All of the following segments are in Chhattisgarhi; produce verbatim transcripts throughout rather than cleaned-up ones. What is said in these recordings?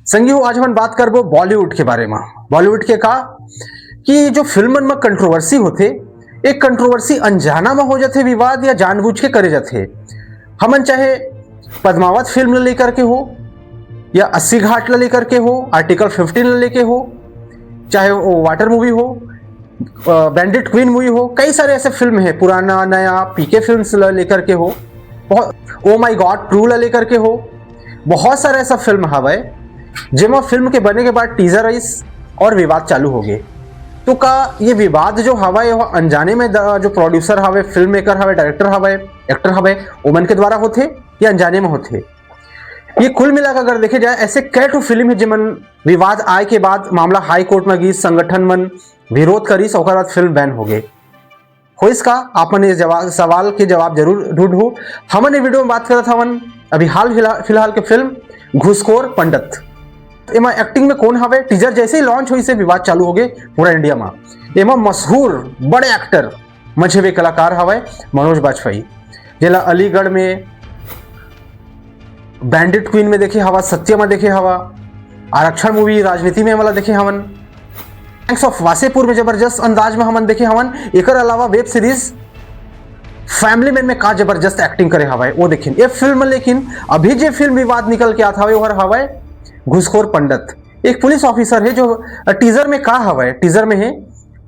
संगी हो, आज हमन बात करबो बॉलीवुड के बारे में। बॉलीवुड के का कि जो फिल्मन में कंट्रोवर्सी होथे, एक कंट्रोवर्सी अनजाना में हो जाथे विवाद या जानबूझ के करे जाथे। हमन चाहे पद्मावत फिल्म ल लेकर के हो या अस्सी घाट ल लेकर के हो, आर्टिकल फिफ्टीन ल लेके हो, चाहे वो वाटर मूवी हो, बैंडिट क्वीन मूवी हो, कई सारे ऐसे फिल्म है, पुराना नया पीके फिल्म ल लेकर के हो, बहुत, ओ माय गॉड टू ल लेकर के हो, बहुत सारे ऐसा फिल्म हवय जेमा फिल्म के बने के बाद टीजर आइस और विवाद चालू हो गए। तो का ये विवाद जो हवय वो अनजाने में द-, जो प्रोड्यूसर हवय, फिल्म मेकर हवय, डायरेक्टर हवय, एक्टर हवय, ओमन के द्वारा होथे या अनजाने में होथे? ये कुल मिला के अगर देखे जाए, ऐसे कई ठो फिल्म है जेमन विवाद आए के बाद मामला हाई कोर्ट में गिस, संगठन मन विरोध करिस, ओकर बाद फिल्म बैन हो गए। होइस का? आप मन ये जवाब, सवाल के जवाब जरूर ढूंढो। हमन ये वीडियो में बात करत हवन अभी हाल फिलहाल, फिलहाल के फिल्म घुसखोर पंडित। एमा एक्टिंग में कौन हवे? टीजर जैसे ही लॉन्च होइस, विवाद चालू हो गए पूरा इंडिया में। एमा मशहूर बड़े एक्टर, मझेवे कलाकार हवय मनोज बाजपेयी, जेला अलीगढ़ में बैंडिट क्वीन में देखे हवा, सत्य में देखे हवा, आरक्षण मूवी राजनीति में वाला देखे हवन, गैंग्स ऑफ वासेपुर में जबरदस्त अंदाज में हमन देखे हवन। एकर अलावा वेब सीरीज फैमिली मैन में का जबरदस्त एक्टिंग करे हवय वो देखिन ये फिल्म में। लेकिन अभी जे फिल्म विवाद निकल के आत हवय ओहर हवय घुसखोर पंडित। एक पुलिस ऑफिसर है जो टीजर में का हवय, टीजर में है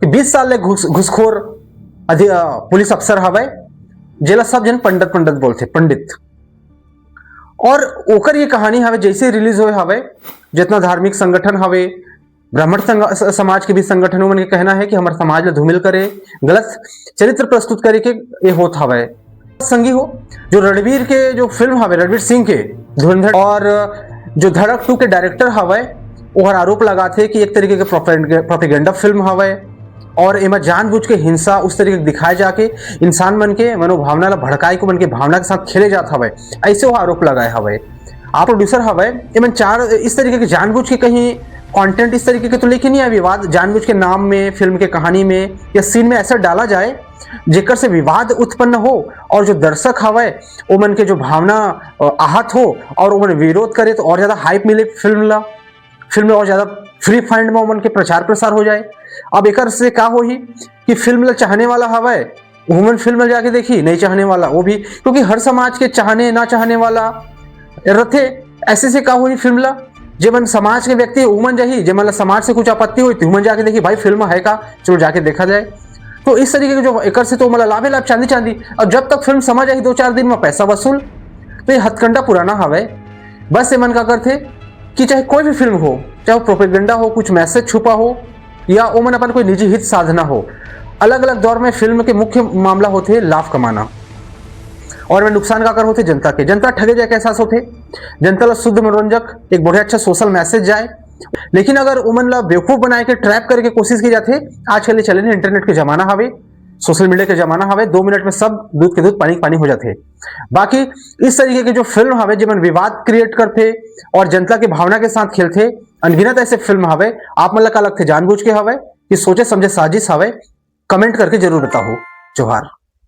कि बीस साल ले घुस घुसखोर अधि-, अ, पुलिस अफसर हवय, जेला सब जन पंडित पंडित बोलथे, पंडित। और ओकर ये कहानी हवे, जैसे रिलीज होए हवे, जितना धार्मिक संगठन हवे, ब्राह्मण संग-, स-, समाज के भी संगठन, ओमन के कहना है कि हमर समाज ला धूमिल करे, गलत चरित्र प्रस्तुत करे के ये होत हवे। संगी हो, जो रणवीर के जो फिल्म हवे, रणवीर सिंह के धुरंधर, और जो धड़क टू के डायरेक्टर हवे, ओहर आरोप लगाथे कि एक तरीके के प्रोपेगेंडा फिल्म हवे और एमा जानबूझ के हिंसा उस तरीके के दिखाए जाके इंसान मन के मनोभावना ला भड़काए के, मन के भावना के साथ खेले जात हवे, ऐसे वो आरोप लगाए हवे। आप प्रोड्यूसर हवे, एमन चार इस तरीके के जानबूझ के कहीं कंटेंट इस तरीके के तो लेके नहीं आए विवाद, जानबूझ के नाम में, फिल्म के कहानी में या सीन में ऐसा डाला जाए जेकर से विवाद उत्पन्न हो और जो दर्शक हवे ओमन के जो भावना अ, आहत हो और ओमन विरोध करे तो और ज्यादा हाइप मिले फिल्म ला, फिल्म ला और ज्यादा फ्री फंड में ओमन के प्रचार प्रसार हो जाए। अब एकर से का होही कि फिल्म ला चाहने वाला हवे, ओमन फिल्म ला जाके देखी, नहीं चाहने वाला वो भी, क्योंकि हर समाज के चाहने ना चाहने वाला रथे। ऐसे से का होही फिल्म ला, जेमन समाज के व्यक्ति ओमन जाही, जेमन ला समाज से कुछ आपत्ति होई तो ओमन जाके देखी, भाई फिल्म है का, चलो जाके देखा जाए। तो इस तरीके के जो एकर से तो ओमन ला लाभे लाभ, चांदी चांदी। और जब तक फिल्म समझ आही दो चार दिन में पैसा वसूल, तो ये हथकंडा पुराना हवे। बस एमन का करथे कि चाहे कोई भी फिल्म हो, चाहे प्रोपेगेंडा हो, कुछ मैसेज छुपा हो या ओमन अपन कोई निजी हित साधना हो, अलग अलग दौर में फिल्म के मुख्य मामला होथे लाभ कमाना और में नुकसान काकर होथे जनता के। जनता ठगे जाए के एहसास होथे, जनता ला शुद्ध मनोरंजक एक बढ़िया अच्छा सोशल मैसेज जाए। लेकिन अगर ओमन ला बेवकूफ बनाए के ट्रैप करे के कोशिश की जाथे, आजकल ये चले इंटरनेट के जमाना हवे, सोशल मीडिया के जमाना हवे, दो मिनट में सब दूध के दूध पानी के पानी हो जाथे। बाकी इस तरीके के जो फिल्म हवे जेमन विवाद क्रिएट करथे और जनता के भावना के साथ खेलथे, अनगिनत ऐसे फिल्म हवे। आप मन ला का लगथे, जानबूझ के हवे कि सोचे समझे साजिश हवे? कमेंट करके जरूर बताओ। जोहार।